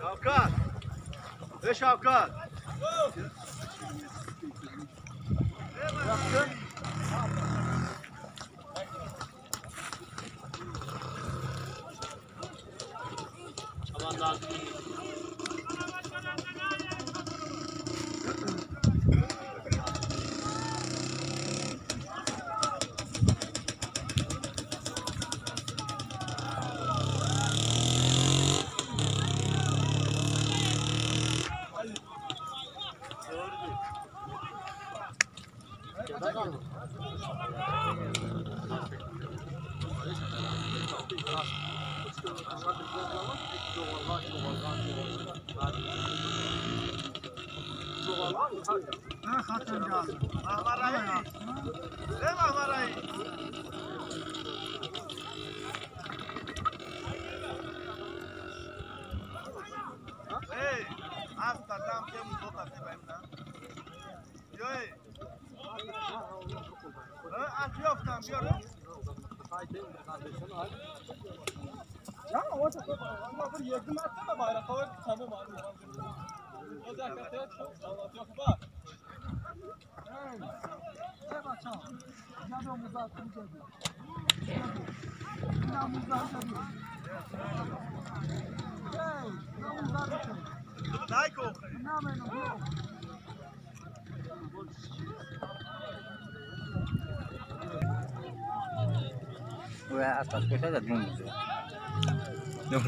Şavkat. Ve Şavkat.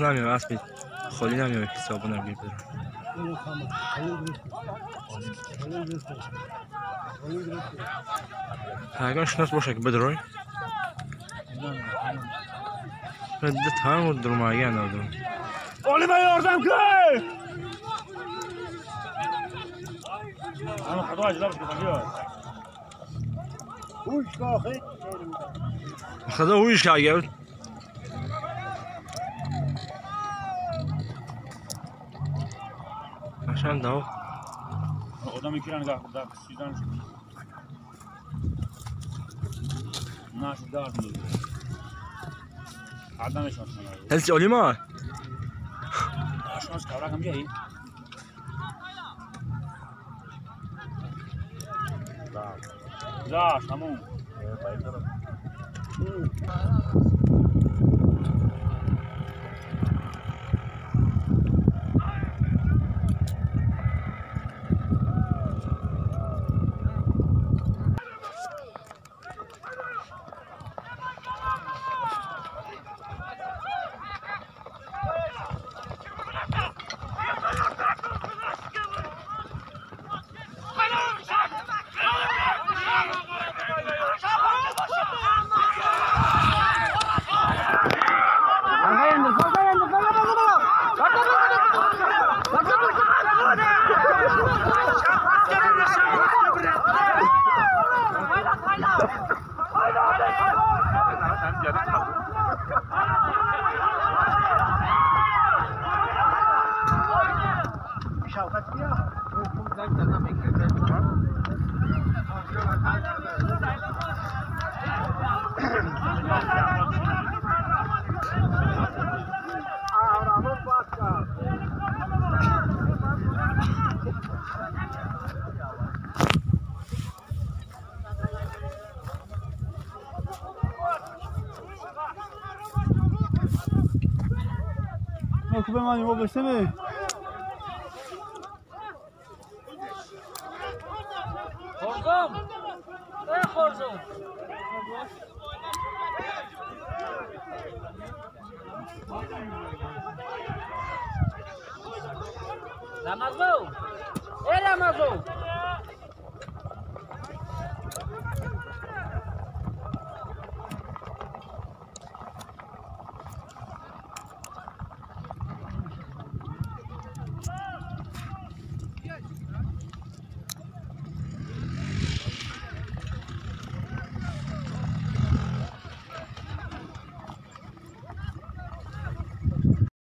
نمی‌دونم اسب خالی نمی‌آید حساب نمی‌گیرم. اگر شناس باشه که بدروی. من ده تمام درم اگر ندارم. علی من یاردم که. انا خدا اجلابش کنم. هوش کاخه. خدا هوش که عشان ده قدامي كده انا قاعد السيزان ناس دار عدم شانس. هل تقولي ما؟ شانس كوراكم جاي. لا تمام. Ramazão! Ei, Ramazão!